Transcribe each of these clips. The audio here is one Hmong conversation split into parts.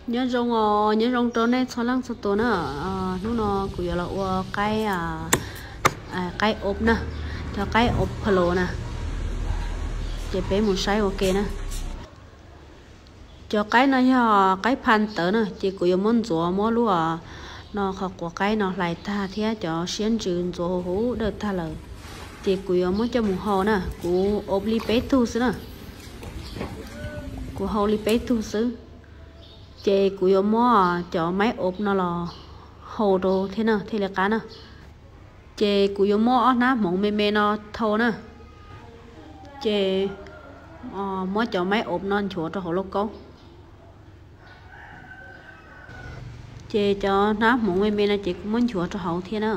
Nyob zoo os, nyob zoo rau nej txhua leej txhua tus na. Hnub no kuv yuav los ua qaib, qaib ob na, cov qaib ob pha los na, ces peb mus saib ua ke na. Cov qaib no yog qaib pha tawv na, ces kuv yuav muab ntxuav, muab lub no qhov quav qaib no hlais tag thiab cov siab ntsws ntxuav huv huv dawj tag lawm, ces kuv yuav muab coj mus hau na. Kuv ob li peb tug xwb na, kuv hau li peb tug xwb, ces kuv yuav muab cov maib ob no los hau rau thiab na thiaj li qab na. Ces kuv yuav muab ob hnab hmoov me me no thau na, ces muab cov maib ob no nchuav rau hauv lauj kaub. Ces cov hnab hmoov me me no ces kuv muab nchuav rau hauv thiab na.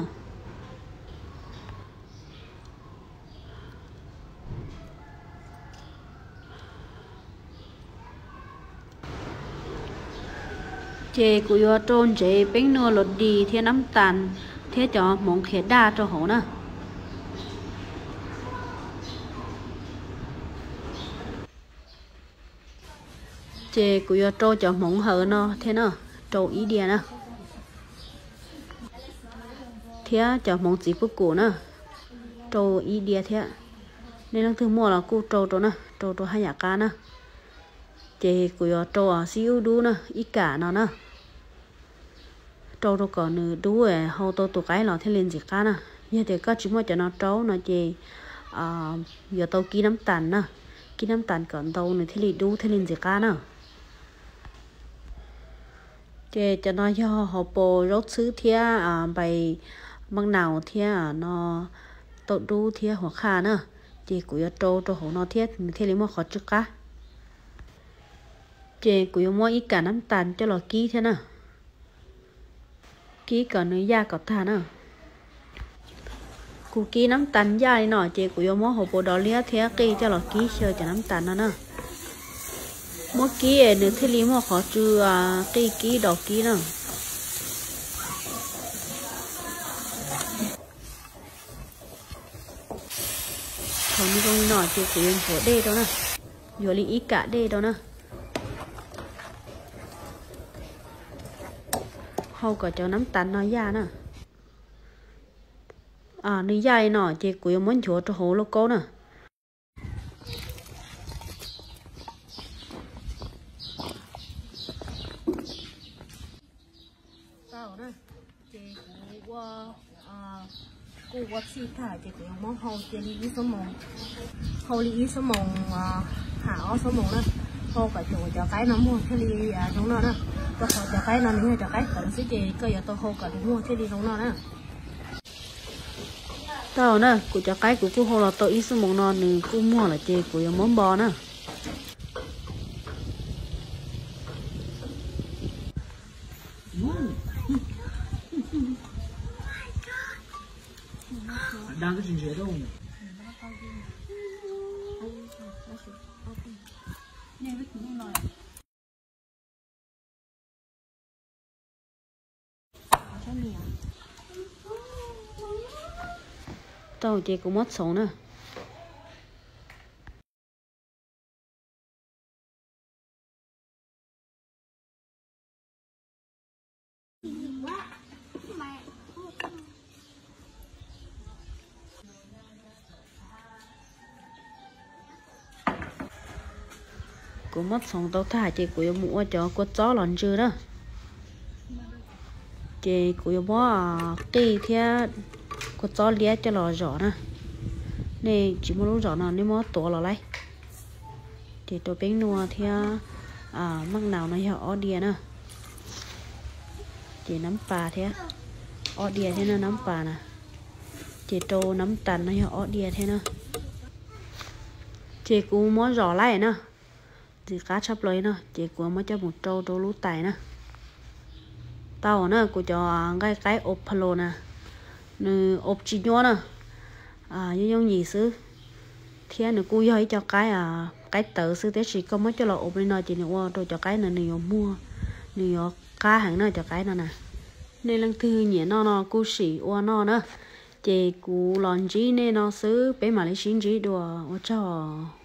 Ces kuv yuav rau ntsev peeb nuaj los dis thiab nab tas thiab cov hmoov qhiav daj rau hauv na. Ces kuv yuav rau cov hmoov hawv no thiab na, rau ib diav na, thiab cov hmoov txiv puj kum na, rau ib diav thiab. Nej leej twg muaj los kuj rau rau na, rau rau haj yam qab na. Ces kuv yuav rau xib ub dub na, ib kam no na, rau rau kom nws dub, hau tau tus qaib los thiaj li ntxim qab na. Yog tias koj tsis muaj cov no rau no ces yuav tau kib nab tas na, kib nab tas kom ntau nws thiaj li dub thiaj li ntxim qab na. Ces cov no yog hauv paus zaub txhwb thiab npais maj naus thiab no, tauj dub thiab huam qhaj na. Ces kuv yuav rau rau hauv no thiab nws thiaj li muaj qhov tsw qab. Ces kuv yuav muab ib kam nab tas coj los kib thiab na, kib kom nws yaj kom tag na. Kuv kib nab tas yaj li no ces kuv yuav muab hauv paus dov liab thiab qij coj los kib xyaw cov nab tas no na. Muab kib nws thiaj li muaj qhov tsw, qij kib dov kib na. Thaum nws zoo li no ces kuv yuav ntxuav dej rau na, yuav li ib kam dej rau na, hau kom cov nab tas no yaj na. Nws yaj li no ces kuv yuav muab nchuav rau hauv lauj kaub na. Tau na, ces kuv ua, kuj ua txhij tag ces kuv yuav muab hau cia li ib xuab moos, hau li ib xuab moos, ha ob xuab moos na, hau kom cov qaib no muag thiaj li zoo noj na. Rau qhov cov qaib no nws yog cov qaib tawv xwb ces koj yuav tau hau kom nws muag thiaj li zoo noj na. Tau na, kuv cov qaib kuv kuj hau los tau ib xuab moos no nws kuj muag lawm ces kuv yuav muab npo na. Tau ces kuv muab txhoov na. Kuv muab txhoov tau tag ces kuv yuav mus ua cov kua txob los ntsw na. Ces kuv yuav muab qij thiab kua txob liab coj los zom na. Nej tsis muaj lub zom no nej muab tuav los lauj. Ces rau peeb nuaj thiab maj naus no yog ob diav na. Ces nab pas thiab, ob diav thiab na, nab pas na. Ces rau nab tas no yog ob diav thiab na. Ces kuv muab zom laij na, ntxim qab tshaj plaws li no ces kuv muab coj mus rau rau lub tais na. Tau na, kuv cov nqaij qaib ob pha los na, nws ob tsis nyuaj na, yooj yooj yim xwb. Thiab nws kuj yog ib co qaib, qaib tawv xwb, tab sis koj muab coj los ob li no ces nws ua rau cov qaib no nws yuav muag, nws yuav qab heev na cov qaib no na. Nej leej twg nyiam noj no kuj sim ua noj na. Ces kuv los ntsib nej no xwb, peb mam li sib ntsib dua, ua tsaug.